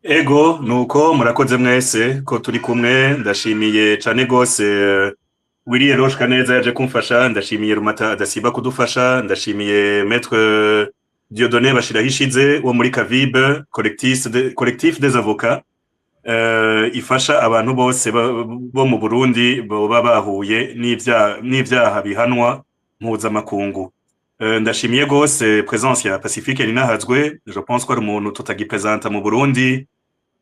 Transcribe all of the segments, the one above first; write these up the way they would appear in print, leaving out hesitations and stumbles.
Ego, nuko murakoze mwese ko turi kumwe. Ndashimiye cane gose Willy Eloge Kaneza yaje kumfasha, ndashimiye Rumata adasiba kudufasha, ndashimiye Maître Dieudonné Bashirahishize wo muri Kavibe, collectif des avocats, ifasha abantu bose bo mu Burundi boba bahuye n'ivyaha bihanwa mpuzamakungu. Ndashimiye gose présence ya Pacifique Ninahazwe. Je pense ko ari umuntu tutagipresenta mu Burundi,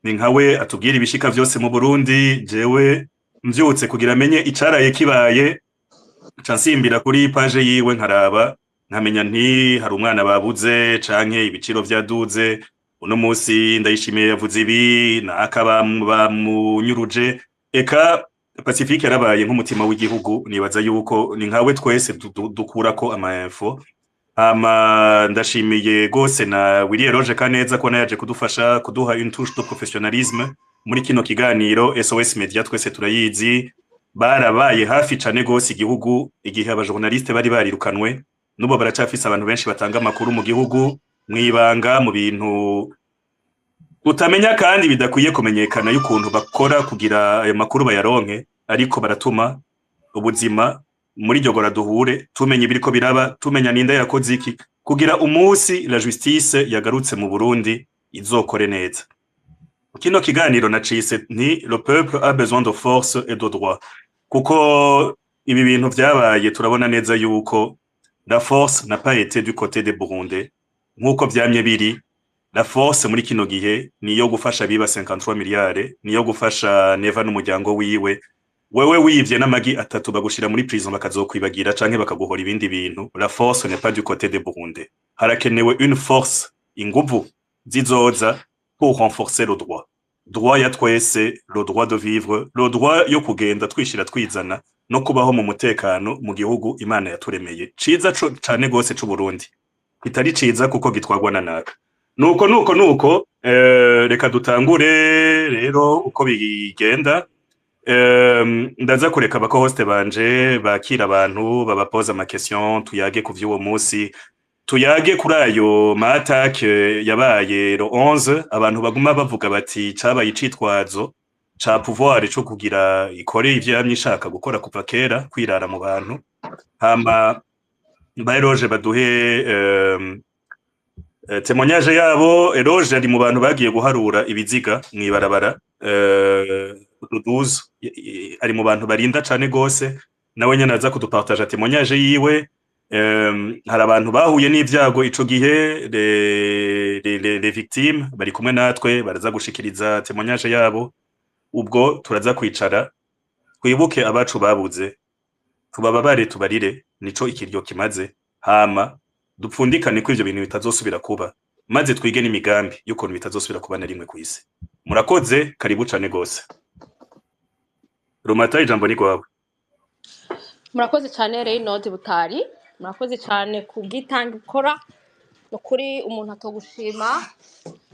ni nkawe atubwira ibishika vyose mu Burundi. Jewe mvyutse kugira amenye icaraye kibaye, nca nsimbira kuri page yiwe, nkaraba, nkamenya nti hari umwana babuze canke ibiciro vyaduze uno musi, Ndayishimiye yavuze ibi, naka bamunyuruje. Eka Pacifique yarabaye nk'umutima w'igihugu, nibaza yuko ni nkawe twese dukurako ama info. Hama ndashimiye gose na Willy Eloge Kaneza ko nayaje kudufasha kuduha une touche de professionnalisme muri kino kiganiro. SOS Media twese turayizi, barabaye hafi cane gose igihugu igihe abajournaliste bari barirukanwe. N'ubu baracafise abantu benshi batanga amakuru mu gihugu mwibanga, mu bintu utamenya kandi bidakwiye kumenyekana y'ukuntu bakora kugira ayo makuru bayaronke, ariko baratuma ubuzima muri iryo gora duhure tumenya ibiriko biraba, tumenya ninde yakoze iki, kugira umunsi la justice yagarutse mu Burundi izokore neza. Kino kiganiro nacise nti "Le peuple a besoin de force et de droit", kuko ibi bintu vyabaye turabona neza yuko la force n'a pas été du côté des Burundais nk'uko vyamye biri. La force muri kino gihe niyo gufasha biba 53 miliyare, niyo gufasha Neva n'umuryango wiwe. Wewe wivye n'amagi atatu bagushira muri prison, bakazokwibagira canke bakaguhora ibindi bintu. La force n'est pas du côté des Burundais. Harakenewe une force, inguvu zizoza pour renforcer le droit, droit ya twese, le droit de vivre, le droit yo kugenda twishira twizana no kubaho mu mutekano mu gihugu Imana yaturemeye ciza cane gose c'u Burundi, kitari ciza kuko gitwarwa na naka. Nuko reka dutangure rero uko bigenda. Ndaza kureka abaco-host banje bakira abantu, babapoza ama question, tuyage ku vy'uwo munsi, tuyage kuri ayo ma attaque yabaye le 11. Abantu baguma bavuga bati cabaye icitwazo ca pouvoir co kugira ikore ivyo yamye ishaka gukora kuva kera, kwirara mu bantu. Hama ba Eloge baduhe témoignage yabo. Eloge ari mu bantu bagiye guharura ibiziga mw'ibarabara le 12, ari mu bantu barinda cane gose, nawe nyene aza kudupartaja témoignage yiwe. Hari abantu bahuye n'ivyago ico gihe, les victimes bari kumwe natwe, baraza gushikiriza témoignage yabo. Ubwo turaza kwicara twibuke abacu babuze, tubababare, tubarire, nico ikiryo kimaze. Hama dupfundikane ko ivyo bintu bitazosubira kuba, maze twige n'imigambi y'ukuntu bitazosubira kuba na rimwe kw'isi. Murakoze, karibu cane gose. Rumata, ijambo ni rwawe. Murakoze cyane, Reynold Butari, murakoze cyane ku bwitange ukora. Ni ukuri umuntu atogushima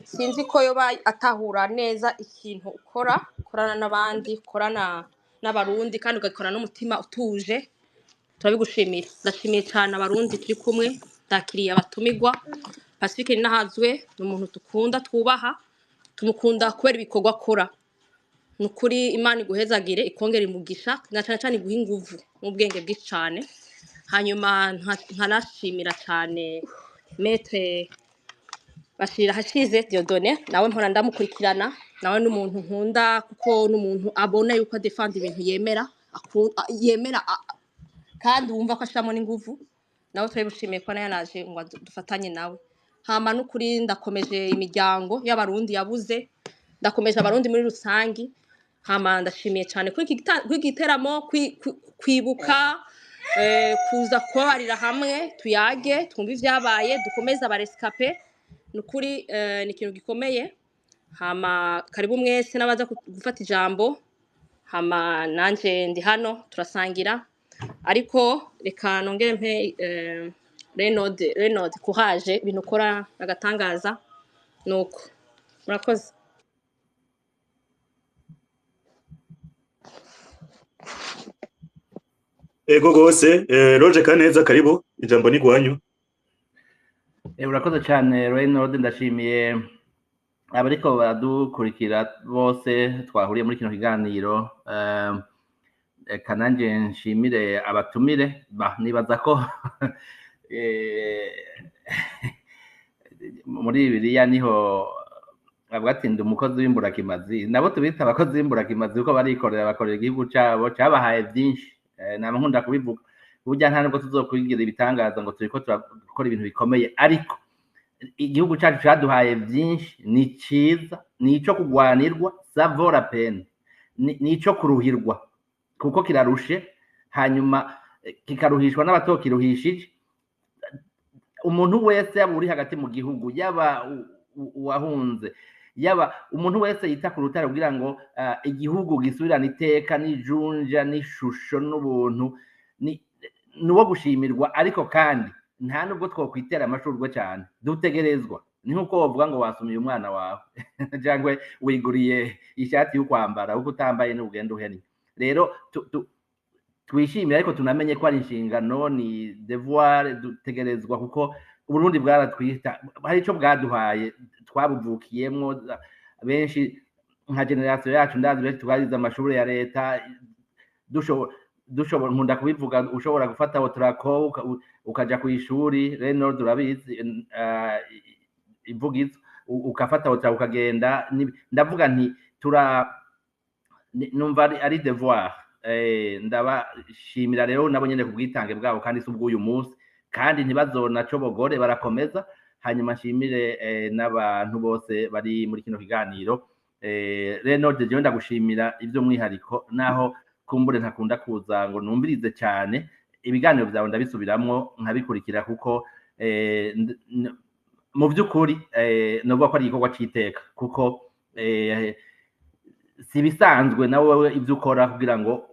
sinzi ko yoba atahura neza ikintu ukora, ukorana n'abandi, ukorana n'Abarundi kandi ugakora n'umutima utuje. Turabigushimira. Ndashimiye cyane Abarundi turi kumwe, ndakiriye abatumirwa. Pacifique Ninahazwe ni umuntu dukunda, twubaha, tumukunda kubera ibikorwa akora. Ni ukuri Imana iguhezagire, ikongera imugisha, na cyane cyane iguha inguvu n'ubwenge bwinshi cyane. Hanyuma nkanashimira cyane Maître Bashira Hashize Dieudonné, nawe mpora ndamukurikirana, nawe n'umuntu nkunda kuko n'umuntu abona yuko adefanda ibintu yemera, yemera kandi wumva ko ashiramo n'inguvu. Nawe turabimushimiye ko nawe yanaje ngo dufatanye nawe. Hama n'ukuri ndakomeje imiryango y'Abarundi yabuze, ndakomeje Abarundi muri rusangi. Hama ndashimiye cyane kuri iki giteramo, kwibuka, kuza kubabarira hamwe, tuyage, twumve ivyabaye, dukomeze abarescapés. Ni ukuri ni ikintu gikomeye. Hama karibu mwese n'abaza gufata ijambo. Hama nanje ndi hano, turasangira, ariko reka nongere mpe Renaud. Renaud, courage, ibintu ukora agatangaza. Nuko murakoze. Ego gose, Roger Kaneza, karibu, ijambo ni gwanyu. Urakoze cyane Renaud, ndashimiye Abariko baradukurikira bose twahuriye muri kino kiganiro, eka nanje nshimire abatumire. Nibaza ko muri Bibiliya niho avuga ati: "Ndi umukozi w'imburakimazi." Nabo tubita abakozi b'imburakimazi kuko barikorera, bakorera igihugu cabo cabahaye vyinshi. Nama nkunda kubivuga, burya nta nubwo tuzokwigira ibitangaza ngo turiko turakora ibintu bikomeye, ariko igihugu cacu caduhaye vyinshi, ni ciza, ni ico kugwanirwa, ça vaut la peine, ni ico kuruhirwa kuko kirarushe, hanyuma kikaruhishwa n'abatokiruhishije. Umuntu wese, yaba uri hagati mu gihugu, yaba uwahunze, yaba umuntu wese yita ku rutare kugira ngo igihugu gisubirane iteka n'ijunja n'ishusho n'ubuntu, ni uwo gushimirwa. Ariko kandi nta nubwo twokwitera amashurwe cyane, dutegerezwa, ni nk'uko wovuga ngo wasumiye umwana wawe cyangwa wiguriye ishati yo kwambara, kuko utambaye n'ugenda uhennye. Rero twishimire, ariko tunamenye ko ari inshingano, ni devoir dutegerezwa, kuko Uburundi bwaratwita, hari ico bwaduhaye, twabuvukiyemwo benshi. Nka génération yacu, ndazi benshi twarize amashuri ya leta, dushobora, nkunda kubivuga, ushobora gufata Otraco ukaja ku ishuri. Reynold urabizi, ivugizo, ukafata Otraco ukagenda. Ndavuga nti tura numva ari devoir. Ndabashimira rero nabo nyene ku bwitange bwabo, kandi si ubw'uyu munsi, kandi ntibazona bogore, barakomeza. Hanyuma nshimire n'abantu bose bari muri kino kiganiro. Reynold, jewe ndagushimira ivy'umwihariko, naho kumbure ntakunda kuza ngo numvirize cyane ibiganiro byawe, ndabisubiramwo nkabikurikira, kuko mu by'ukuri novuga ko ari igikorwa c'iteka, kuko si ibisanzwe nawe wewe ibyo ukora kugira ngo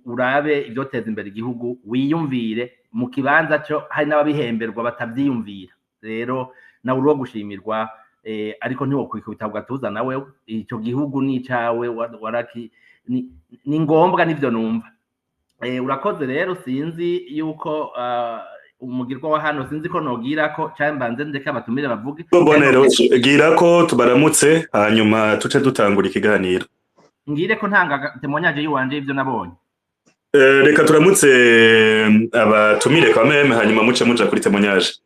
urabe ivyoteza imbere igihugu, wiyumvire mu kibanza cyo hari n'ababihemberwa batavyiyumvira. Rero nawe uri uwo gushimirwa, ariko ntiwokwikubita ku gatuza nawe, ico gihugu ni icawe, waraki ni ngombwa, nivyo numva. Urakoze rero. Sinzi yuko umugirwa wa hano, sinzi ko nogira ko canke mbanze ndeke abatumire bavuge. Bonero, gira ko tubaramutse, hanyuma tuce dutangura ikiganiro. Ngire ko ntanga témoignage yiwanje y'ivyo nabonye. Reka turamutse abatumire quand même, hanyuma muce muja kuri témoignage.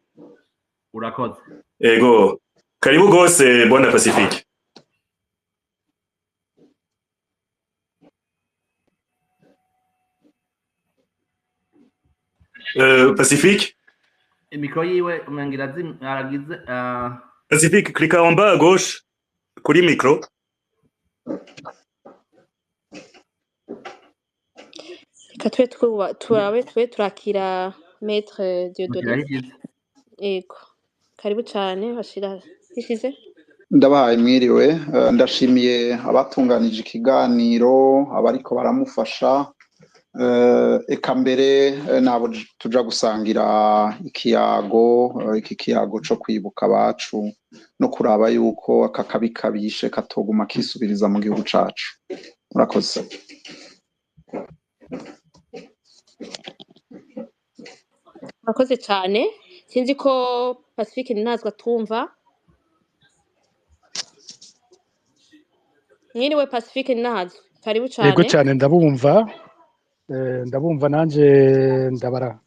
Urakoze. Ego, karibu gose, bwana Pacifique. Pacifique. Imikro yiwe umenga aragize. Pacifique, clique en bas à gauche kuri micro. Reka tube turabe, tube turakira maître Dieudonné. Mushyiraho. Yego, karibu cyane, bashira ishize. Ndabahaye mwiriwe. Ndashimiye abatunganije ikiganiro, abariko baramufasha, eka mbere nabo tuja gusangira ikiyago, iki kiyago co kwibuka abacu no kuraba yuko aka kabi kabishe katoguma kisubiriza mu gihugu cacu. Murakoze. Murakoze cyane. Sinzi ko Pacifique ntazwa tumva. Mwiriwe Pacifique ntazwa, karibu. Yego. Cyane. Cyane, ndabumva, ndabumva nanje ndabara.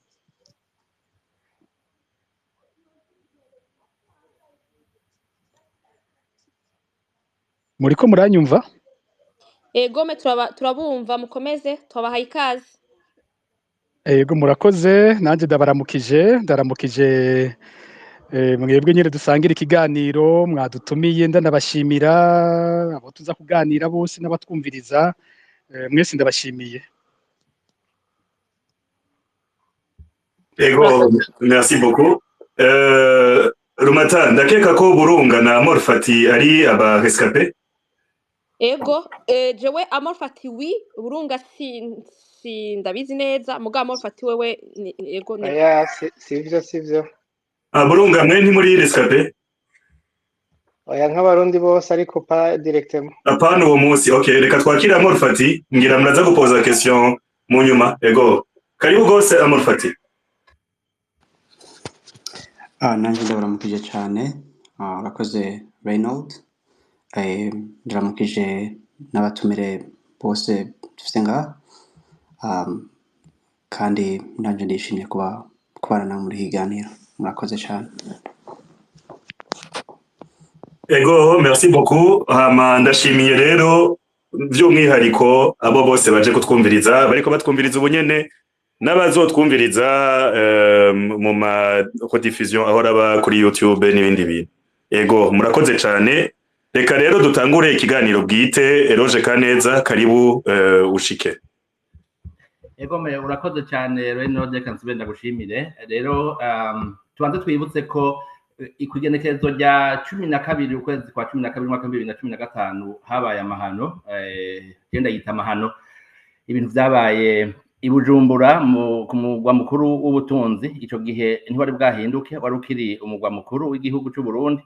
Muriko muranyumva? Egome, turabumva, mukomeze, tubahaye ikaze. Yego, murakoze. Nanjye ndabaramukije, ndaramukije mwebwe nyine dusangira ikiganiro mwadutumiye, ndanabashimira abo tuza kuganira bose n'abatwumviriza, mwese ndabashimiye. Ego, Murakoze. Merci beaucoup. Rumata, ndakeka ko Burunga na Morfati ari aba rescapés. Ego, jewe Amorfati oui, Burunga si ndabizi neza, mugabo Amorfati wewe ego ni. Oya, sivyo, sivyo. Ah, Burunga, mwe ntimuri rescapés? Oya, nk'abarundi bose, ariko pas directement. Apana uwo munsi. Okay, reka twakire Amorfati, ngira muraza gupoza question mu nyuma. Ego. Karibu gose, Amorfati. Ah, nanjye ndabaramukije cyane. Ah, urakoze Reynold. Ndaramukije n'abatumire bose dufise ngaha, kandi nanje ndishimye kuba kubana namwe muri iki kiganiro. Murakoze cane. Ego, merci beaucoup. Hama ndashimiye rero by'umwihariko abo bose baje kutwumviriza, bariko batwumviriza ubu nyene n'abazotwumviriza mu ma rediffusion ahora aba kuri YouTube n'ibindi bintu. Ego, murakoze cane. Reka rero dutangure ikiganiro bwite. Eloge Kaneza, karibu, ushike. Ego me, urakoze cyane Reno, reka nsubire ndagushimire. Rero tubanze twibutse ko kw'igenekerezo rya 12 ukwezi kwa 12 umwaka wa 2015 habaye amahano, genda yita amahano, ibintu vyabaye i Bujumbura ku mugwa mukuru w'ubutunzi. Ico gihe ntiwari bwahinduke, wari ukiri umugwa mukuru w'igihugu c'u Burundi,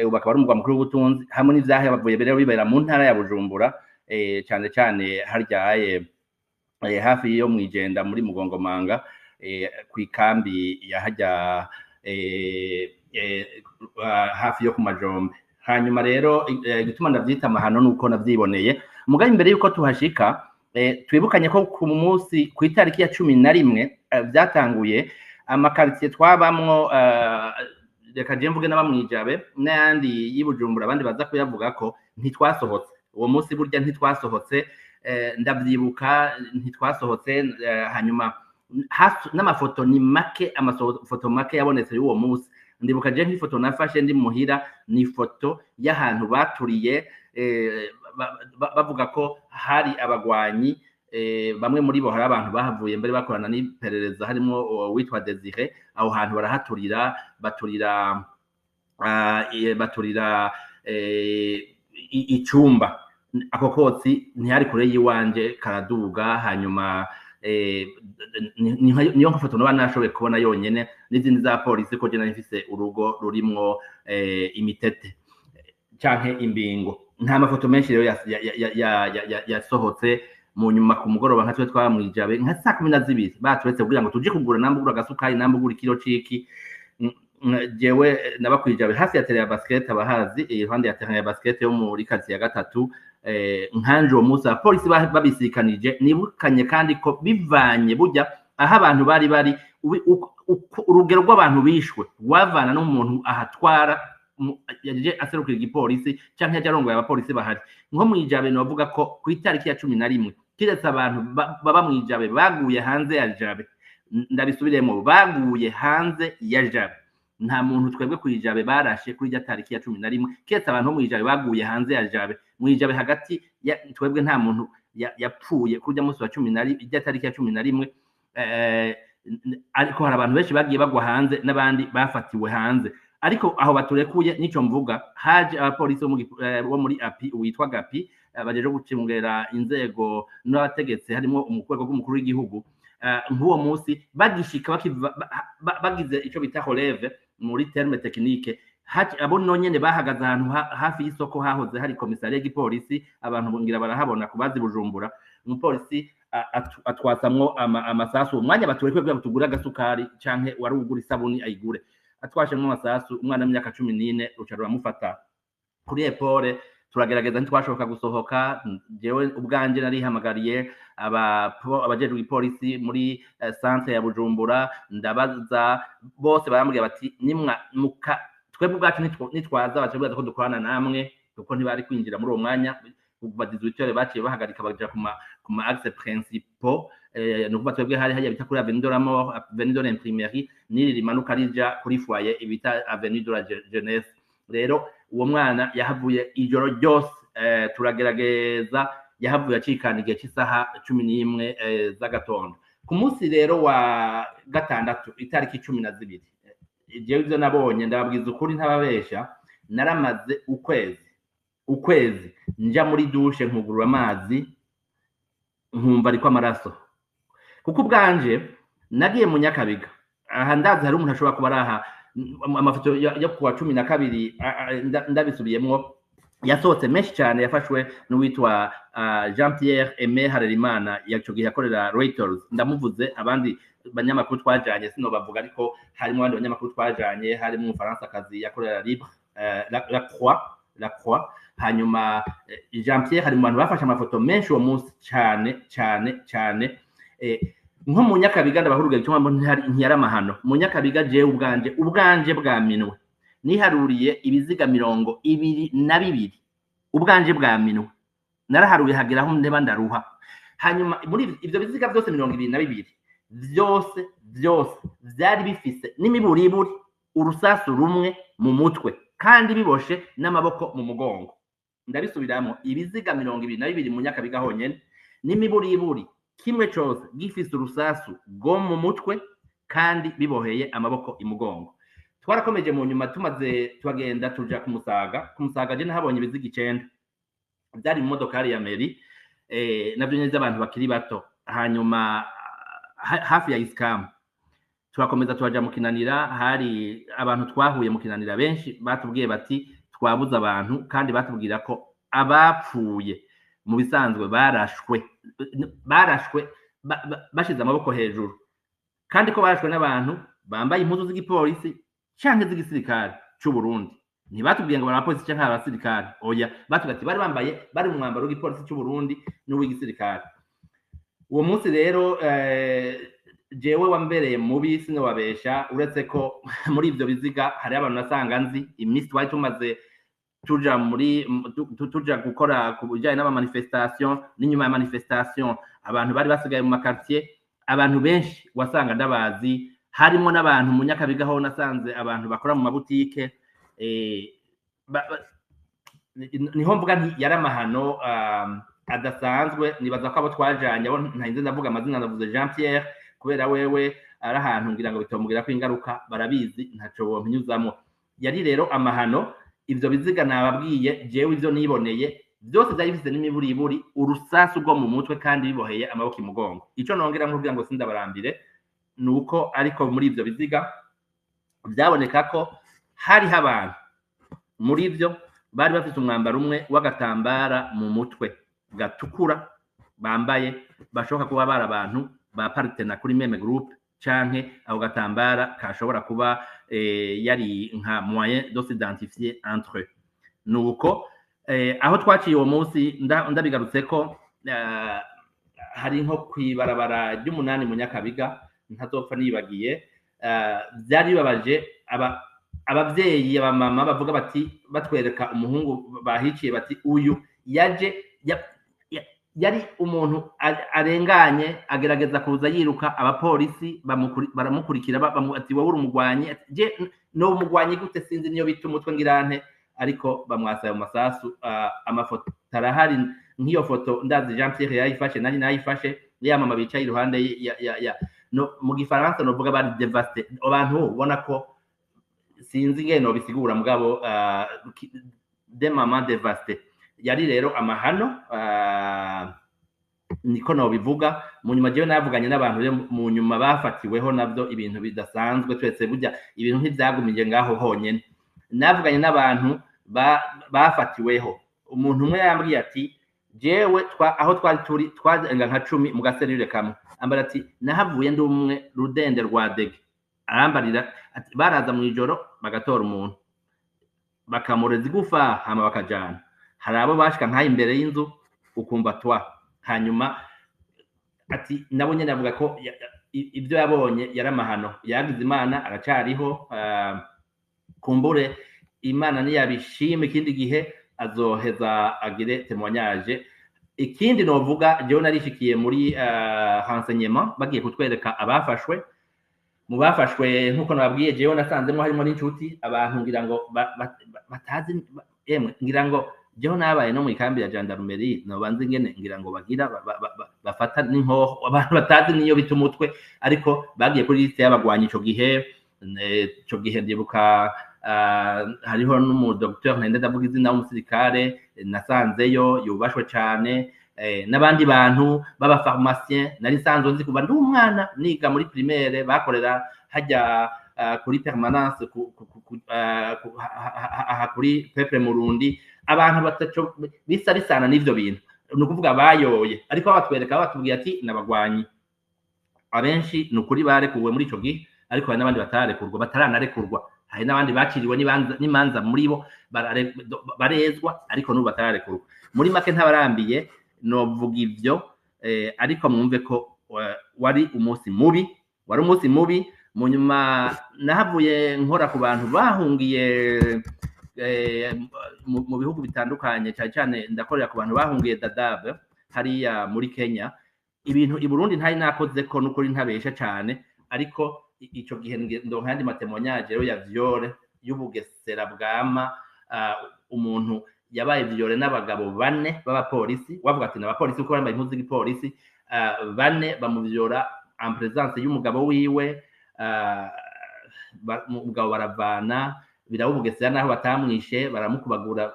ubu akaba ari umugwa mukuru w'ubutunzi, hamwe n'ivyahavuye rero bibera mu ntara ya Bujumbura, cane cane haryaye hafi yo mwijenda muri Mugongomanga, kw'ikambi ya harya hafi yo ku Majombe. Hanyuma rero igituma ndavyita amahano nuko navyiboneye. Mugabe imbere yuko tuhashika, twibukanye ko ku munsi ku itariki ya 11 vyatanguye amakaritsiye twabamwo, reka je mvuge n'abamwijabe n'ayandi y'i Bujumbura, abandi baza kuyavuga ko ntitwasohotse uwo munsi. Burya ntitwasohotse, ndavyibuka, ntitwasohotse. Hanyuma n'amafoto ni make, amafoto make yabonetse y'uwo munsi. Ndibuka je nk'ifoto nafashe ndi muhira, ni ifoto y'ahantu baturiye, bavuga ko hari abagwanyi, bamwe muri bo hari abantu bahavuye mbere bakorana n'iperereza, harimo uwitwa Desire. Aho hantu barahaturira, baturira icumba. Ako kotsi ntihari kure y'iwanje, karaduga. Hanyuma niyo nfoto noba nashoboye kubona yonyene, n'izindi za polisi, ko je nari mfise urugo rurimwo imitete canke imbingo. Nta mafoto menshi rero yasohotse. Mu nyuma ku mugoroba, nka twe twaba mwijabe, nka saa 12 baturetse kugira ngo tuje kugura, namba ugura agasukari, namba ugura ikiro ciki. Jewe naba kwijabe hafi ya terrain ya basket, abahazi iruhande ya terrain ya basket yo muri quartier ya gatatu. Nkanje uwo munsi abapolisi babisikanije. Nibukanye kandi ko bivanye burya aho abantu bari urugero rw'abantu bishwe rwavana n'umuntu ahatwara, yaje aserukira igipolisi canke yaje arongoye abapolisi bahari. Nko mwijabe novuga ko ku itariki ya 11, kiretse abantu baba mwijabe baguye hanze ya Jabe, ndabisubiremo, baguye hanze ya Jabe, nta muntu twebwe kwijabe barashe kuri irya tariki ya 11, kiretse abantu bo mwijabe baguye hanze ya Jabe. Mwijabe hagati ya twebwe nta muntu yapfuye kuri urya munsi wa 11, irya tariki ya 11. Ariko hari abantu benshi bagiye bagwa hanze n'abandi bafatiwe hanze. Ariko aho baturekuye, nico mvuga, haje abapolisi bo muri API, witwa Gapi, bajeje gucungera inzego n'abategetsi, harimo umukuru rw'umukuru w'igihugu. Nk'uwo munsi bagishika, bagize ico bita relève muri terme technique, abo nonyene bahagaze ahantu hafi y'isoko hahoze hari komisariya y'igipolisi, abantu ngira barahabona kubazi Bujumbura. Umupolisi atwasamwo amasasu umwanya baturekuye kugira ngo tugure agasukari canke wari ugura isabuni ayigure. Atwashemwo amasasu umwana w'imyaka 14, ruca ruramufata kuri épaule. Turagerageza, ntitwashoboka gusohoka. Jewe ubwanje narihamagariye abajejwe ipolisi muri centre ya Bujumbura, ndabaza bose, barambwira bati nimwa muka twebwe ubwacu nitwaza baca ko dukorana namwe, kuko ntibari kwinjira muri uwo mwanya. Kuva 18 baciye bahagarika, baja ku ma axe principaux, ni ukuvuga twebwe hari hariya bita kuri avenue de la Mort, avenue de l'Imprimerie, n'iri rimanuka rija kuri foyer bita avenue de la Jeunesse. Rero uwo mwana yahavuye ijoro ryose, turagerageza, yahavuye acikana igihe cy'isaha 11 z'agatondo. Ku munsi rero wa gatandatu, itariki 12, jewe ivyo nabonye ndababwiza ukuri, ntababesha, naramaze ukwezi nja muri douche nkugurura amazi nkumva ariko amaraso, kuko ubwanje nagiye mu Nyakabiga. Aha ndazi hari umuntu ashobora kuba ari aha. Amafoto yo kuwa 12, ndabisubiyemwo, yasohotse menshi cyane, yafashwe n'uwitwa Jean Pierre Aimé Harerimana, yaco gihe yakorera Reuters. Ndamuvuze, abandi banyamakuru twajanye sinobavuga, ariko harimo abandi banyamakuru twajanye, harimo Umufaransa kazi yakorera Libre, La Croix. La Croix. Hanyuma Jean Pierre hari mu bantu bafashe amafoto menshi uwo munsi, cyane cyane cyane. Nko mu Nyakabiga, ndabahuruga icyo mpamvu ntiyari amahano mu Nyakabiga. Jewe ubwanje bwa minwe niharuriye ibiziga 22. Ubwanje bwa minwe naraharuye, hageraho ndeba ndaruha. Hanyuma muri ivyo biziga byose 22, vyose vyose vyari bifise n'imiburiburi urusasu rumwe mu mutwe, kandi biboshe n'amaboko mu mugongo. Ndabisubiramo: ibiziga 22 mu Nyakabiga honyene, n'imiburiburi kimwe cose gifise urusasu rwo mu mutwe, kandi biboheye amaboko imugongo. Twarakomeje mu nyuma, tumaze tuhagenda tuja ku Musaga. Ku Musaga je nahabonye ibiziga 9, byari mu modokari ya mairie, navyo nyene z'abantu bakiri bato. Hanyuma hafi ya Isikamu turakomeza tuhaja mu Kinanira. Hari abantu twahuye mu Kinanira benshi batubwiye bati twabuze abantu, kandi batubwira ko abapfuye mu bisanzwe barashwe bashize amaboko hejuru, kandi ko barashwe n'abantu bambaye impuzu z'igipolisi canke z'igisirikare c'u Burundi. Ntibatubwiye ngo bari abapolisi canke abasirikare, oya, batubwiye ati bari bambaye, bari mu mwambaro w'igipolisi c'u Burundi n'uw'igisirikare. Uwo munsi rero jewe wambereye mubi, sinobabesha, uretse ko muri ivyo biziga hariho abantu nasanga nzi. Iminsi twari tumaze tuja muri tuja gukora ku bijanye n'ama manifestation, n'inyuma ya manifestation, abantu bari basigaye mu ma quartier, abantu benshi wasanga ndabazi, harimo n'abantu mu Nyakabiga ho nasanze abantu bakora mu mabutike. Niho mvuga nti yari amahano adasanzwe. Nibaza ko abo twajanye, abo ntarinze ndavuga amazina, ndavuze Jean Pierre kubera wewe ari ahantu ngira ngo bitomubwira ko ingaruka barabizi, ntaco bompinyuzamwo. Yari rero amahano. Ivyo biziga nababwiye, jewe ivyo niboneye byose byari bifise n'imiburiburi urusasu rwo mu mutwe, kandi biboheye amaboko imugongo. Ico nongera nkubwira ngo sindabarambire, ni uko ariko muri ivyo biziga byaboneka ko hariho abantu muri vyo bari bafite umwambaro umwe w'agatambara mu mutwe gatukura bambaye, bashoboka kuba bari abantu ba appartenant kuri même groupe, canke ako gatambara kashobora kuba yari nka moyen de s'identifier entre eux. Nuko aho twaciye uwo munsi, ndabigarutseko, hari nko kwibarabara ry'umunani mu Nyakabiga, ntazopfa nibagiye. Byari bibabaje abavyeyi, abamama bavuga bati, batwereka umuhungu bahiciye, bati uyu yaje yari umuntu arenganye, agerageza kuza yiruka, abapolisi baramukurikira, ati wowe uri umugwanyi. Ati, je no umugwanyi gute? Sinzi niyo bita umutwe ngirante, ariko bamwasaye mu masasu. Amafoto arahari, nk'iyo foto ndazi Jean Pierre yayifashe, nanjye nayifashe, ya mama bicaye iruhande ya no mu gifaransa novuga bari dévasté. Abantu ubona ko sinzi ingene nobisigura, mugabo des mamans dévastées. Yari rero amahano, niko nobivuga. Mu nyuma jewe navuganye n'abantu rero mu nyuma bafatiweho navyo, ibintu bidasanzwe twese burya ibintu ntivyagumije ngaho honyene. Navuganye n'abantu bafatiweho. Umuntu umwe yambwiye ati jewe aho twari turi twarenga nka 10 mu ga cellule kamwe, ambara ati nahavuye ndi umwe rudende rwa dege. Arambarira ati baraza mu ijoro bagatora umuntu, bakamureza igufa, hama bakajana. Hari abo bashika nk'aho imbere y'inzu ukumva twa. Hanyuma ati nabo nyene avuga ko ibyo yabonye yari amahano. Yagize Imana aracariho. Kumbure Imana niyabishima ikindi gihe azoheza agire témoignage. Ikindi novuga, jewe narishikiye muri renseignement, bagiye kutwereka abafashwe. Mu bafashwe, nkuko nababwiye, jewe nasanzemo harimo n'inshuti, abantu ngira ngo batazi. Emwe ngira ngo jewe nabaye no mu ikambi ya gendarmerie, nobanze ingene ngira ngo bagira bafata n'inkoho abantu batazi niyo bita umutwe, ariko bagiye kuri liste y'abagwanyi ico gihe. Ico gihe ndibuka hariho n'umudocteur, ntende ndavuga izina, w'umusirikare nasanzeyo yubashwe cane, n'abandi bantu b'aba pharmacien nari nsanzwe nzi kuva ndi umwana niga muri primaire, bakorera hajya kuri permanence aha kuri Peuple Murundi. Abantu bataco bisa bisana n'ivyo bintu, ni ukuvuga bayoye, ariko batwereka batubwiye ati n'abagwanyi. Abenshi ni ukuri barekuwe muri ico gihe, ariko hari n'abandi batararekurwa, bataranarekurwa. Hari n'abandi baciriwe n'imanza muri bo barezwa, ariko n'ubu batararekurwa. Muri make ntabarambiye, novuga ivyo, ariko mwumve ko wari umunsi mubi, wari umunsi mubi. Mu nyuma nahavuye nkora ku bantu bahungiye mu bihugu bitandukanye, cyane cyane ndakorera ku bantu bahungiye Dadaab hariya muri Kenya. Ibintu i Burundi ntari nakoze ko n'ukuri ntabesha cyane, ariko ico gihe ndonka yandi ma témoignages rero ya viol y'ubugesera bwama, umuntu yabaye violé n'abagabo bane b'abapolisi, wavuga ati n'abapolisi kuko bambaye impuzu z'igipolisi, bane bamuvyora en présence y'umugabo wiwe, umugabo baravana biraba ubugesera naho batamwishe, baramukubagura,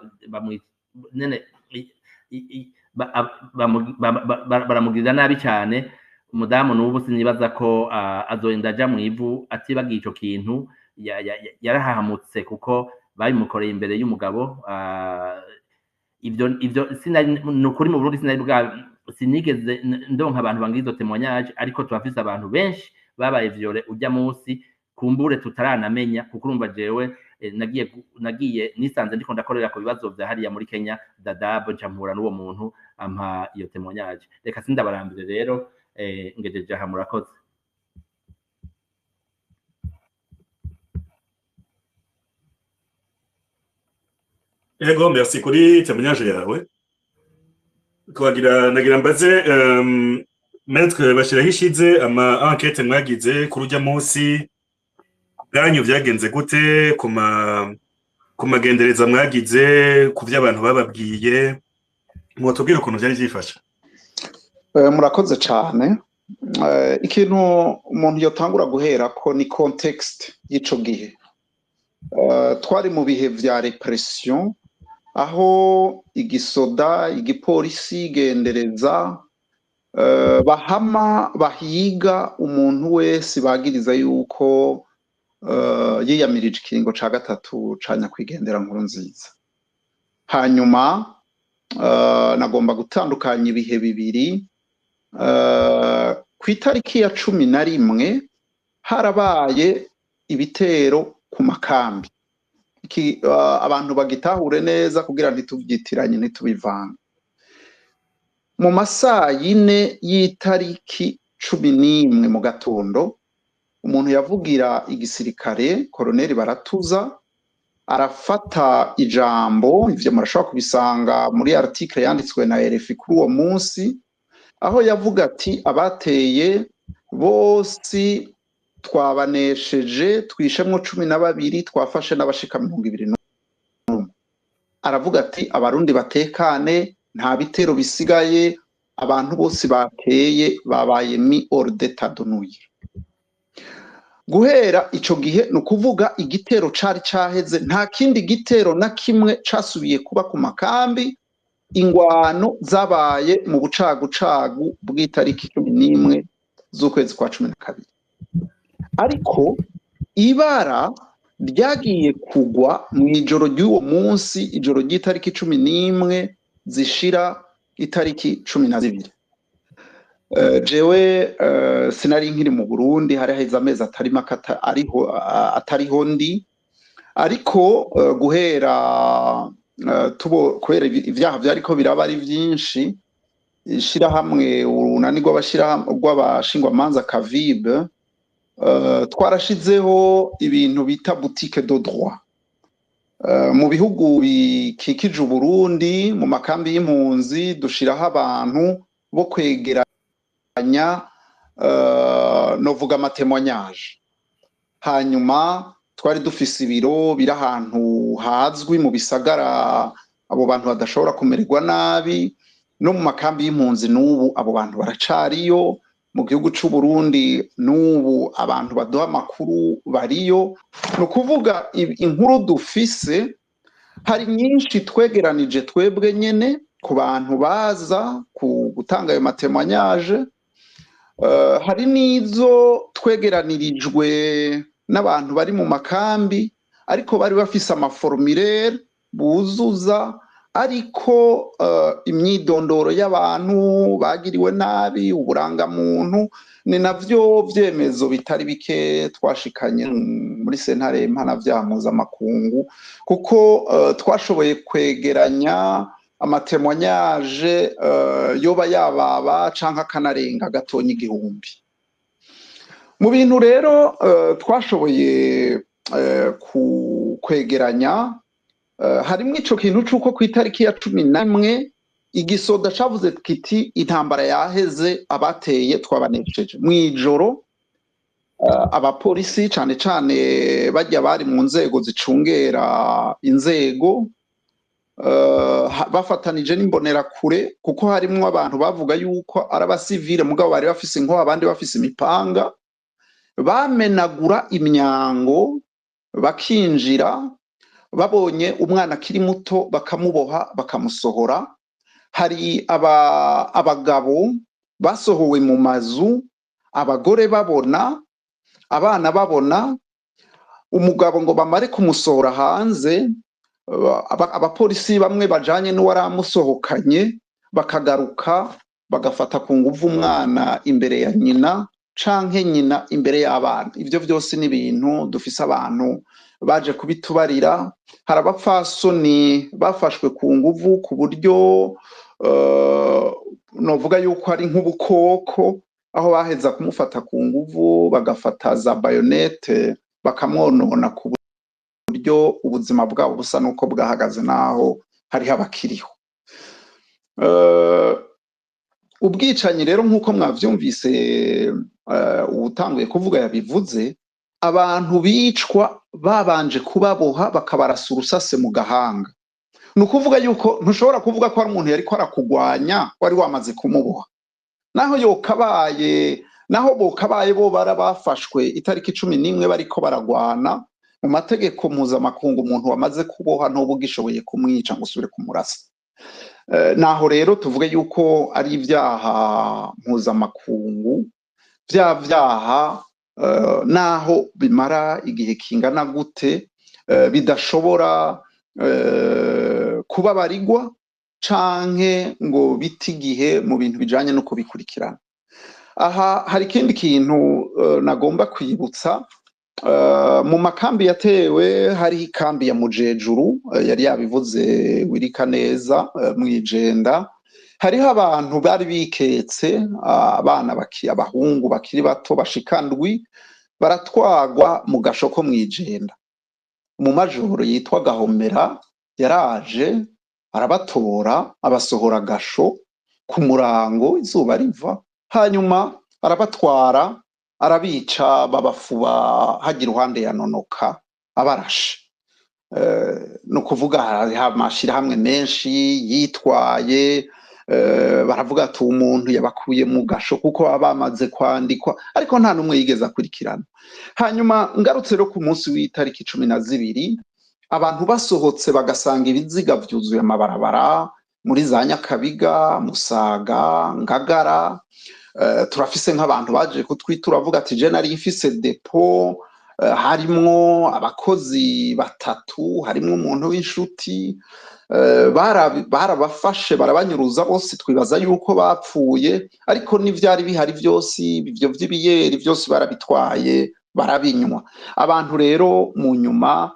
nyene baramugirira nabi cyane. Umudamu n'ubu sinibaza ko azorinda aja mu ivu atibagiye ico kintu, yarahahamutse kuko babimukoreye imbere y'umugabo. Ivyo sinari, nukuri mu Burundi sinari bwa sinigeze ndonka abantu bangira izo témoignage, ariko turafise abantu benshi babaye violé ujya munsi kumbure tutaranamenya, kuko urumva jewe nagiye nisanze ndiko ndakorera ku bibazo vya hariya muri Kenya Dadaab, nca mpura n'uwo muntu ampa iyo témoignage. Reka sindabarambire rero, ngejeje aha, murakoze. Ego, merci kuri témoignage yawe. Twagira nagira mbaze maître Bashiraho ishize ama enquête mwagize kuri urya munsi bwanyu vyagenze gute, ku magendereza mwagize, ku vyo abantu bababwiye, mwotubwira ukuntu vyari vyifashe? Murakoze cane. Ikintu umuntu yotangura guherako ni contexte y'ico gihe. Twari mu bihe vya répression, aho igisoda, igipolisi, gendereza bahama bahiga umuntu wese bagiriza yuko yiyamirije ikiringo ca gatatu ca nyakwigendera Nkurunziza. Hanyuma nagomba gutandukanya ibihe bibiri. Ku itariki ya 11 harabaye ibitero ku makambi. Abantu bagitahure neza kugira ntituvyitiranye, ntitubivange. Mu masaa 4 y'itariki 11 mu gatondo, umuntu yavugira igisirikare, Koloneli Baratuza, arafata ijambo. Ivyo murashobora kubisanga muri article yanditswe na RFI kuri uwo munsi, aho yavuga ati abateye bose twabanesheje, twishemwo 12, twafashe n'abashika 21. Aravuga ati abarundi batekane, nta bitero bisigaye, abantu bose bateye babaye mis hors d'état de nuire. Guhera ico gihe, ni ukuvuga igitero cari caheze, nta kindi gitero na kimwe casubiye kuba ku makambi. Ingwano zabaye mu bucagucagu bw'itariki 11 z'ukwezi kwa 12, ariko ibara ryagiye kugwa mu ijoro ry'uwo munsi, ijoro ry'itariki 11 zishira itariki 12. Jewe sinari nkiri mu Burundi, hari haheze amezi atari make ariho atariho ndi, ariko guhera tubo kubera ivyaha vyariko biraba ari vyinshi, ishirahamwe urunani rw'abashingwamanza Kavibe, twarashizeho ibintu bita boutique de droit mu bihugu bikikije Uburundi, mu makambi y'impunzi, dushiraho abantu bo kwegeranya, novuga ama témoignages. Hanyuma twari dufise ibiro biri ahantu hazwi mu bisagara, abo bantu badashobora kumererwa nabi. No mu makambi y'impunzi n'ubu abo bantu baracariyo. Mu gihugu c'u Burundi n'ubu abantu baduha amakuru bariyo. Ni ukuvuga inkuru dufise hari nyinshi twegeranije twebwe nyene ku bantu baza ku gutanga ayo ma témoignages, hari n'izo twegeranirijwe n'abantu bari mu makambi, ariko bari bafise ama formulaires buzuza. Ariko imyidondoro y'abantu bagiriwe nabi, uburangamuntu, ni navyo vyemezo bitari bike twashikanye muri sentare mpanavyaha mpuzamakungu, kuko twashoboye kwegeranya ama témoignages yoba yababa canke akanarenga gatonya 1000. Mu bintu rero twashoboye kwegeranya harimwo ico kintu c'uko kw'itariki ya 11 igisoda cavuze kiti: "Intambara yaheze, abateye twabanesheje." Mw'ijoro abapolisi, cane cane barya bari mu nzego zicungera inzego, bafatanije n'imbonerakure, kuko harimwo abantu bavuga yuko ari abasivile mugabo bari bafise inkoho, abandi bafise imipanga, bamenagura imyango bakinjira, babonye umwana akiri muto bakamuboha bakamusohora. Hari abagabo basohowe mu mazu, abagore babona, abana babona. Umugabo ngo bamare kumusohora hanze, abapolisi bamwe bajanye n'uwaramusohokanye bakagaruka bagafata ku nguvu umwana imbere ya nyina canke nyina imbere y'abana. Ivyo vyose ni ibintu dufise abantu baje kubitubarira. Hari abapfasoni bafashwe ku nguvu ku buryo novuga yuko ari nk'ubukoko, aho baheza kumufata ku nguvu bagafata za baïonnettes bakamwonona ku buryo ubuzima bwabo busa n'uko bwahagaze, naho hariho abakiriho. Ubwicanyi rero, nk'uko mwavyumvise, uwutanguye kuvuga yabivuze, abantu bicwa babanje kubaboha bakabarasa urusase mu gahanga. Ni ukuvuga yuko ntushobora kuvuga ko ari umuntu yariko arakugwanya wari wamaze kumuboha. Naho yokabaye, naho bokabaye bo barabafashwe itariki 11 bariko baragwana, mu mategeko mpuzamakungu umuntu wamaze kuboha ntuba ugishoboye kumwica ngo usubire kumurasa. Naho rero tuvuge yuko ari ibyaha mpuzamakungu, vya vyaha naho bimara igihe kingana gute bidashobora kubabarirwa canke ngo bite igihe mu bintu bijanye no kubikurikirana. Aha hari ikindi kintu nagomba kwibutsa. Mu makambi yatewe hariho ikambi ya Mujejuru, yari yabivuze Wirika neza, mw'Ijenda hariho abantu bari biketse, abana abahungu bakiri bato bashika ndwi, baratwagwa mu gasho ko mw'Ijenda. Umumajoro yitwa Gahomera yaraje arabatora, abasohora agasho ku murango izuba riva, hanyuma arabatwara arabica, babafuba hajya iruhande ya Nonoka abarashe. Ni ukuvuga hariho amashirahamwe menshi yitwaye, baravuga ati umuntu yabakuye mu gasho kuko baba bamaze kwandikwa, ariko nta n'umwe yigeze akurikirana. Hanyuma ngarutse rero ku munsi w'itariki 12, abantu basohotse bagasanga ibiziga vyuzuye amabarabara muri za Nyakabiga, Musaga, Ngagara. Turafise nk'abantu baje kutwitura avuga ati: "Je nari mfise dépôt, harimwo abakozi batatu, harimwo umuntu w'inshuti, barabafashe barabanyuruza bose, twibaza yuko bapfuye, ariko n'ivyari bihari vyose, ivyo vy'ibiyeri vyose barabitwaye barabinywa." Abantu rero mu nyuma,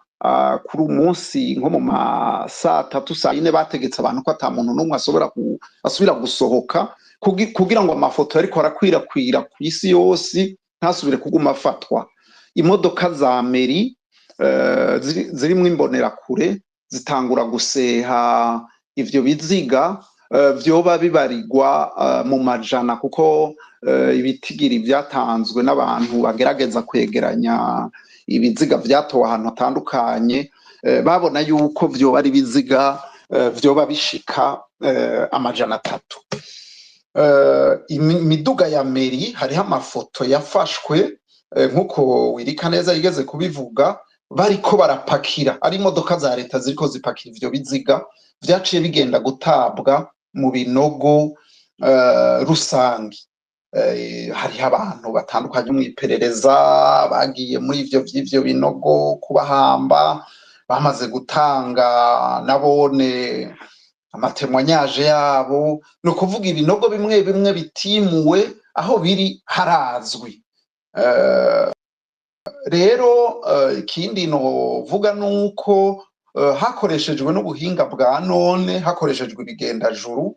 kuri umunsi nko mu ma saa 3, saa 4, bategetse abantu ko ata muntu n'umwe asubira gusohoka, kugira ngo amafoto yariko arakwirakwira ku isi yose ntasubire kuguma afatwa. Imodoka za mairie zirimwo imbonerakure zitangura guseha ivyo biziga, vyoba bibarirwa mu majana, kuko ibitigiri vyatanzwe n'abantu bagerageza kwegeranya ibiziga vyatowe ahantu hatandukanye, babona yuko vyoba ari ibiziga vyoba bishika 300. Imiduga ya mairie, hariho amafoto yafashwe, nk'uko Wirika neza yigeze kubivuga, bariko barapakira, ari imodoka za leta ziriko zipakira ivyo biziga vyaciye bigenda gutabwa mu binogo rusangi. Hariho abantu batandukanye mw'iperereza bagiye muri ivyo vy'ivyo binogo kubahamba, bamaze gutanga nabone. Ama témoignages yabo, ni ukuvuga ibinogo bimwe bimwe bitimuwe, aho biri harazwi. Rero ikindi novuga nuko hakoreshejwe n'ubuhinga bwa none, hakoreshejwe ibigendajuru,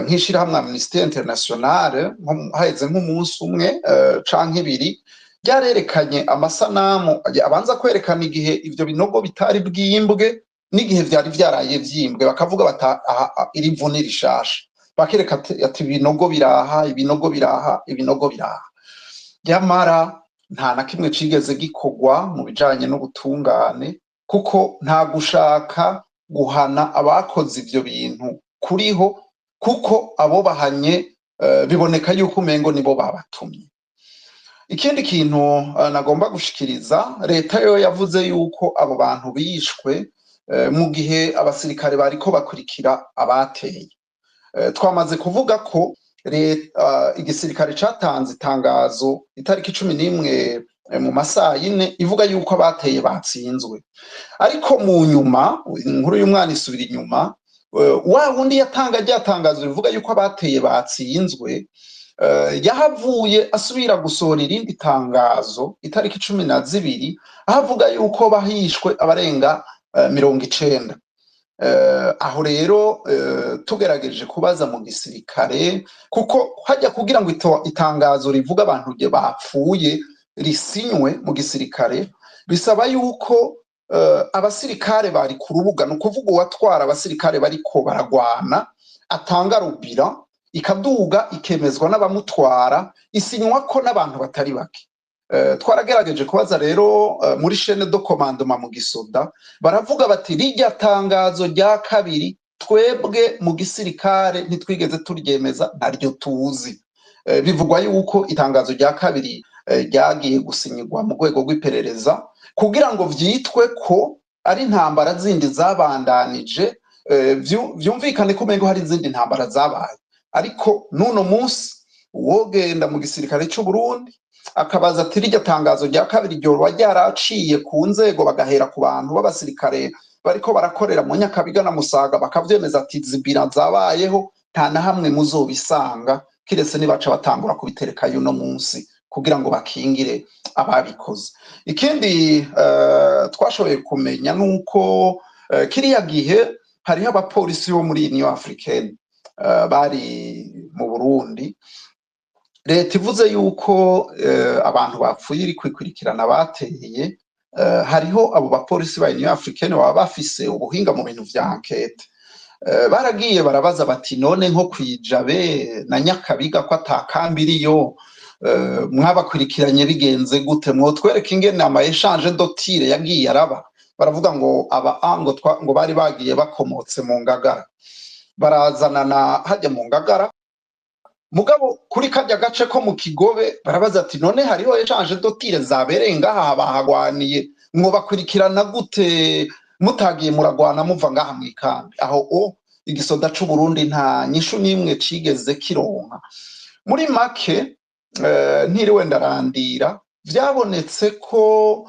nk'ishirahamwe Amnesty International, haheze nk'umunsi umwe canke ibiri, ryarerekanye amasanamu abanza kwerekana igihe ivyo binogo bitari bwimbwe n'igihe vyari vyaraye vyimbwe, bakavuga bata aha iri vu ni rishasha, bakereka ati ibinogo biraha, ibinogo biraha, ibinogo biraha. Nyamara nta na kimwe cigeze gikorwa mu bijanye n'ubutungane, kuko nta gushaka guhana abakoze ivyo bintu kuriho, kuko abo bahanye biboneka yuko umengo nibo babatumye. Ikindi kintu nagomba gushikiriza, leta yo yavuze yuko abo bantu bishwe mu gihe abasirikare bariko bakurikira abateye. Twamaze kuvuga ko igisirikare catanze itangazo itariki 11 mu masaha 4, ivuga yuko abateye batsinzwe. Ariko mu nyuma, inkuru y'umwana isubira inyuma, wa wundi yatanga rya tangazo rivuga yuko abateye batsinzwe, yahavuye asubira gusohora irindi tangazo itariki 12, aho avuga yuko bahishwe abarenga 90. Aho rero tugerageje kubaza mu gisirikare, kuko hajya kugira ngo itangazo rivuga abantu bapfuye risinywe mu gisirikare, bisaba yuko abasirikare bari ku rubuga, ni ukuvuga uwatwara abasirikare bariko baragwana, atanga rubira ikaduga, ikemezwa n'abamutwara, isinywa ko n'abantu batari bake. Twaragerageje kubaza rero muri chaîne de commandement mu gisoda, baravuga bati rirya tangazo rya kabiri twebwe mu gisirikare ntitwigeze turyemeza, ntaryo tuzi. Bivugwa yuko itangazo rya kabiri ryagiye gusinyirwa mu rwego rw'iperereza, kugira ngo vyitwe ko ari intambara zindi zabandanije, vyumvikane ko umengo hari izindi ntambara zabaye. Ariko n'uno munsi uwogenda mu gisirikare c'u Burundi akabaza ati rirya tangazo rya kabiri ryoba ryaraciye ku nzego, bagahera ku bantu b'abasirikare bariko barakorera mu Nyakabiga na Musaga, bakavyemeza ati zibira zabayeho, nta na hamwe muzobisanga, kiretse nibaca batangura kubitereka y'uno munsi kugira ngo bakingire ababikoze. Ikindi twashoboye kumenya nuko kiriya gihe hariho abapolisi bo muri Union Africaine bari mu Burundi. Leta ivuze yuko abantu bapfuye iri kwikurikirana bateye, hariho abo bapolisi ba Union Africaine baba bafise ubuhinga mu bintu vya enquête. Baragiye barabaza bati none nko kwijabe na Nyakabiga ko atakambi iriyo, mwabakurikiranye bigenze gute? Mwotwereka ingene ama échanges de tirs yagiye araba? Baravuga ngo aba a ngo bari bagiye bakomotse mu Ngagara, barazanana hajya mu Ngagara. Mugabo kuri kajya gace ko mu Kigobe, barabaza ati none hariho échange de tirs zabereye ngaha, bahagwaniye, mwobakurikirana gute mutagiye muragwana muva ngaha mw'ikambi? Aho o igisoda c'u Burundi nta nyishu n'imwe cigeze kironka. Muri make, ntiriwe ndarandira, vyabonetse ko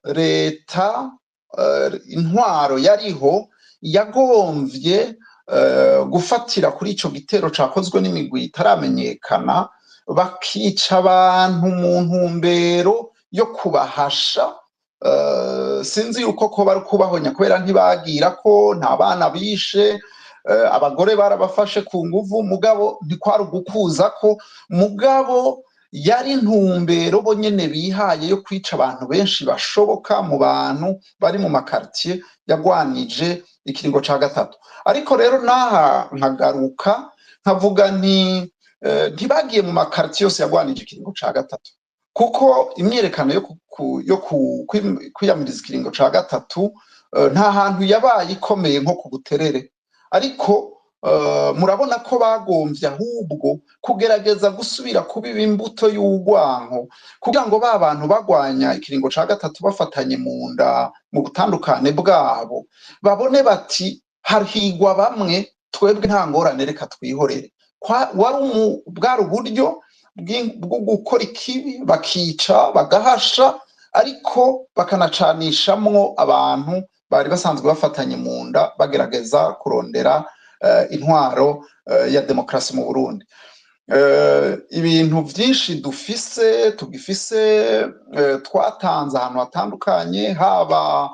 leta, intwaro yariho, yagomvye gufatira kuri ico gitero cakozwe n'imigwi itaramenyekana, bakica abantu mu ntumbero yo kubahasha. Sinzi yuko ko bari kubahonya, kubera ntibagira ko nta bana bishe, abagore barabafashe ku nguvu, mugabo ntikwari ugukuza ko, mugabo yari intumbero bo nyene bihaye yo kwica abantu benshi bashoboka mu bantu bari mu ma quartiers yagwanije ikiringo ca gatatu. Ariko rero naha nkagaruka nkavuga nti ntibagiye mu ma quartiers yose yagwanije ikiringo ca gatatu, kuko imyiyerekano yo kwiyamiriza ikiringo ca gatatu nta hantu yabaye ikomeye nko ku Buterere. Ariko murabona ko bagomvye ahubwo kugerageza gusubira kubiba imbuto y'urwanko, kugira ngo ba bantu bagwanya ikiringo ca gatatu bafatanye mu nda mu butandukane bwabo, babone bati hahigwa bamwe, twebwe nta ngorane, reka twihorere. Wari bwari uburyo bwo gukora ikibi, bakica, bagahasha, ariko bakanacanishamwo abantu. Bari basanzwe bafatanye mu nda, bagerageza kurondera intwaro ya demokarasi mu Burundi. Ibintu vyinshi dufise, tugifise, twatanze ahantu hatandukanye, haba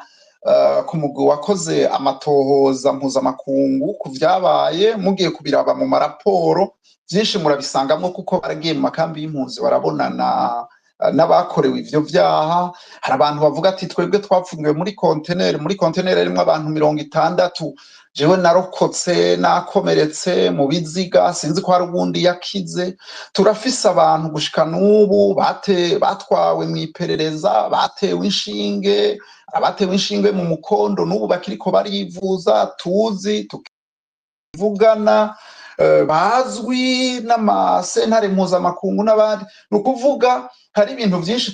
ku mugwi wakoze amatohoza mpuzamakungu ku vyabaye, mugiye kubiraba mu maraporo vyinshi murabisangamwo, kuko baragiye mu makambi y'impunzi barabonana n'abakorewe ivyo vyaha. Hari abantu bavuga ati twebwe twapfungiwe muri konteneri, muri konteneri harimwo abantu 60, jewe narokotse nakomeretse mu biziga, sinzi ko hari uwundi yakize. Turafise abantu gushika n'ubu batwawe mw'iperereza, batewe inshinge, abatewe inshinge mu mukondo n'ubu bakiriko barivuza, tuzi tukivugana, bazwi n'amasentare mpuzamakungu n'abandi. Ni ukuvuga hari ibintu vyinshi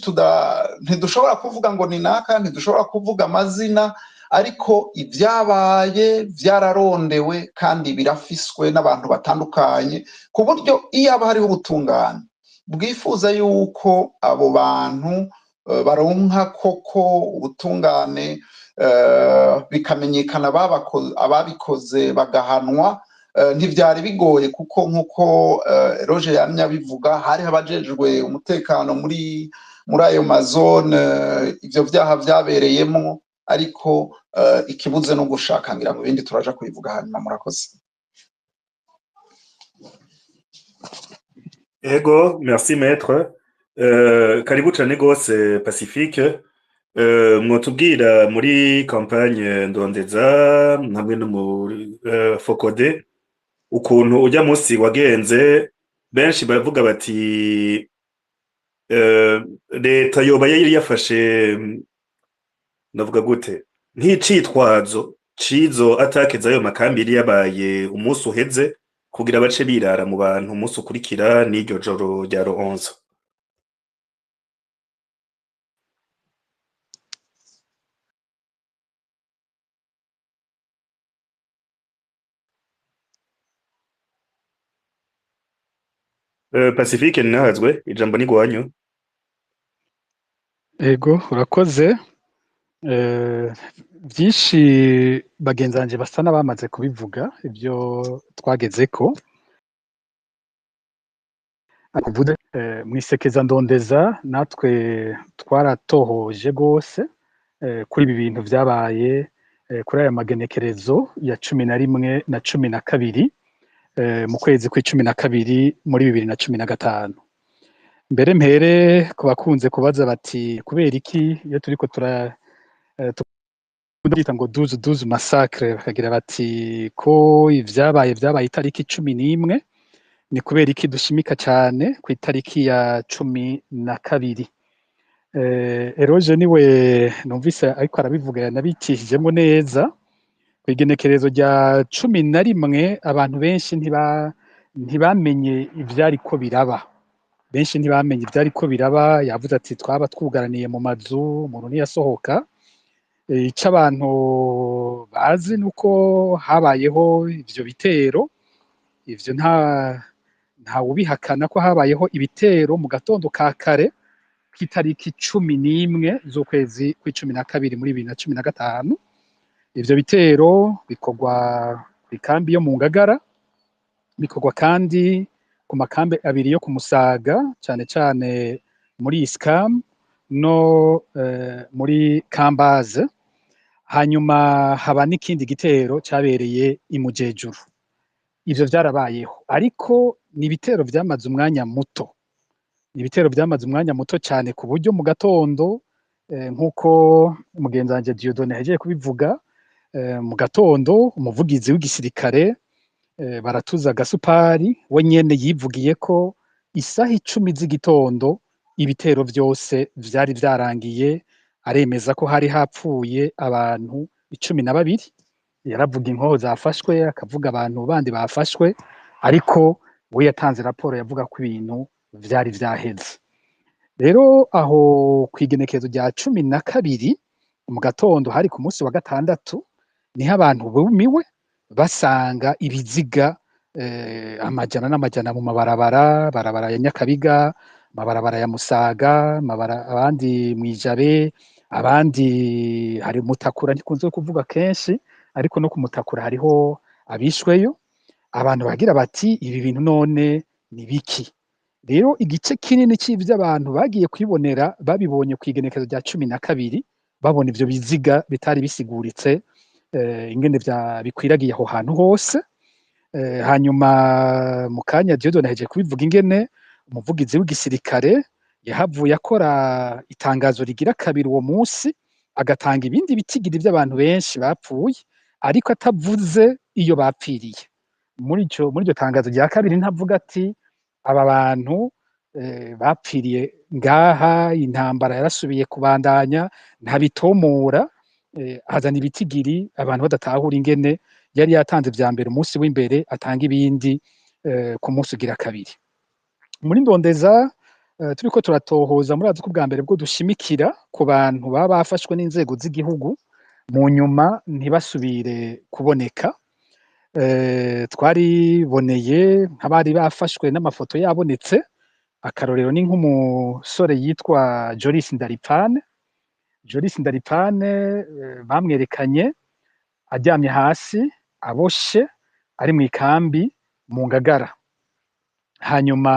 ntidushobora kuvuga ngo ni naka, ntidushobora kuvuga amazina, ariko ibyabaye vyararondewe kandi birafiswe n'abantu batandukanye, ku buryo iyo haba hariho ubutungane bwifuza yuko abo bantu baronka koko ubutungane, bikamenyekana ababikoze bagahanwa, ntivyari bigoye, kuko nkuko Roger yamye abivuga, hariho abajejwe umutekano muri ayo mazone ivyo vyaha vyabereyemo, ariko ikibuze no gushaka, ngira mu bindi turaja kubivuga hanyuma. Murakoze. Ego, merci maître. Karibu cane gose Pacifique. Mwotubwira muri campagne Ndondeza hamwe no muri Focode ukuntu ujya musi wagenze. Benshi baravuga bati leta yoba yari yafashe, ndavuga gute, nk'icitwazo cizo attaque z'ayo makambi yari yabaye umunsi uheze, kugira bace birara mu bantu umunsi ukurikira n'iryo joro rya 11. Pacifique ntahazwe, ijambo ni gwanyu. Ego, urakoze. Byinshi bagenzi banje basa n'abamaze kubivuga ibyo twagezeko. Kuvuze mwisekeza Ndondeza, natwe twaratohoje gose kuri ibi bintu vyabaye kuri aya magenekerezo ya 11 na 12 mu kwezi kw'icumi na kabiri muri 2015. Mbere mpere ku bakunze kubaza bati kubera iki iyo turiko tura tubyita ngo 12/12 massacre, bakagira bati ko ivyabaye vyabaye itariki 11, ni kubera iki dushimika cyane ku itariki ya 12? Eroge niwe numvise ariko arabivuga, yanabicishijemo neza. Ku igenekerezo rya 11 abantu benshi ntibamenye ivyariko biraba, benshi ntibamenye ivyariko biraba. Yavuze ati twaba twugaraniye mu mazu, umuntu ntiyasohoka. Ico abantu bazi nuko habayeho ivyo bitero, ivyo ntawubihakana ko habayeho ibitero mu gatondo ka kare k'itariki 11 z'ukwezi kw'icumi na kabiri muri 2015. Ivyo bitero bikorwa kw'ikambi yo mu Ngagara, bikorwa kandi ku makambi abiri yo ku Musaga, cane cane muri Iskam no muri Kambaze. Hanyuma haba n'ikindi gitero cabereye i Mujejuru. Ivyo vyarabayeho, ariko ni ibitero vyamaze umwanya muto, ni ibitero vyamaze umwanya muto cane, ku buryo mu gatondo nk'uko mugenzi wanje Dieudonné yahejeje kubivuga, mu gatondo umuvugizi w'igisirikare baratuza Gasupari we nyene yivugiye ko isaha 10 z'igitondo ibitero vyose vyari vyarangiye. Aremeza ko hari hapfuye abantu 12. Yaravuga inkoho zafashwe, akavuga abantu bandi bafashwe, ariko we yatanze raporo yavuga ko ibintu vyari vyaheze. Rero aho kwigenekerezo rya 12 mu gatondo, hari ku munsi wa gatandatu, niho abantu bumiwe basanga ibiziga amajana n'amajana mu mabarabara, barabara ya Nyakabiga, amabarabara ya Musaga, abandi mw'ijabe, Abandi hari Mutakura, ntikunze kuvuga kenshi, ariko no kumutakura hariho abishweyo. Abantu bagira bati: "Ibi bintu none ni biki?" Rero igice kinini c'ivyo abantu bagiye kwibonera, babibonye kw'igenekerezo rya 12, babona ivyo biziga bitari bisiguritse, ingene bikwiragiye aho hantu hose. Hanyuma mu kanya Dieudonné ahejeje kubivuga ingene umuvugizi w'igisirikare yahavuye akora itangazo rigira kabiri uwo munsi, agatanga ibindi bitigiri vy'abantu benshi bapfuye, ariko atavuze iyo bapfiriye. Muri iryo tangazo rya kabiri ntavuga ati: "Aba bantu bapfiriye ngaha, intambara yarasubiye kubandanya." Ntabitomora, azana ibitigiri abantu badatahura ingene yari yatanze vya mbere umunsi w'imbere, atanga ibindi ku munsi ugira kabiri. Muri ndondeza turiko turatohoza, murazi ko ubwa mbere bwo dushimikira ku bantu baba bafashwe n'inzego z'igihugu, mu nyuma ntibasubire kuboneka. Twariboneye nk'abari bafashwe n'amafoto yabonetse. Akarorero ni nk'umusore yitwa Joris Ndaripfane. Joris Ndaripfane bamwerekanye aryamye hasi aboshe, ari mw'ikambi mu Ngagara. Hanyuma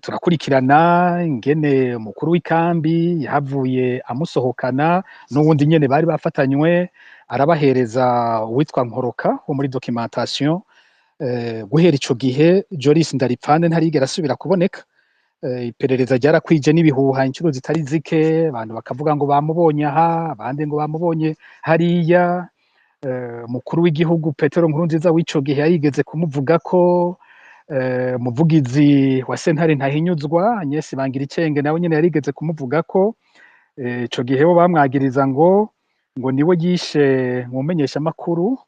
turakurikirana ingene umukuru w'ikambi yahavuye amusohokana n'uwundi nyene bari bafatanywe, arabahereza uwitwa Nkoroka wo muri documentation. Guhera ico gihe Joris Ndaripfane ntarigera asubira kuboneka. Iperereza ryarakwije n'ibihuha inshuro zitari zike, abantu bakavuga ngo bamubonye aha, abandi ngo bamubonye hariya. Umukuru w'igihugu Petero Nkurunziza w'ico gihe yarigeze kumuvuga ko, umuvugizi wa sentare ntahinyuzwa Agnes Bangiricenge nawe nyene yarigeze kumuvuga ko. Ico gihe bo bamwagiriza ngo niwe yishe umumenyeshamakuru.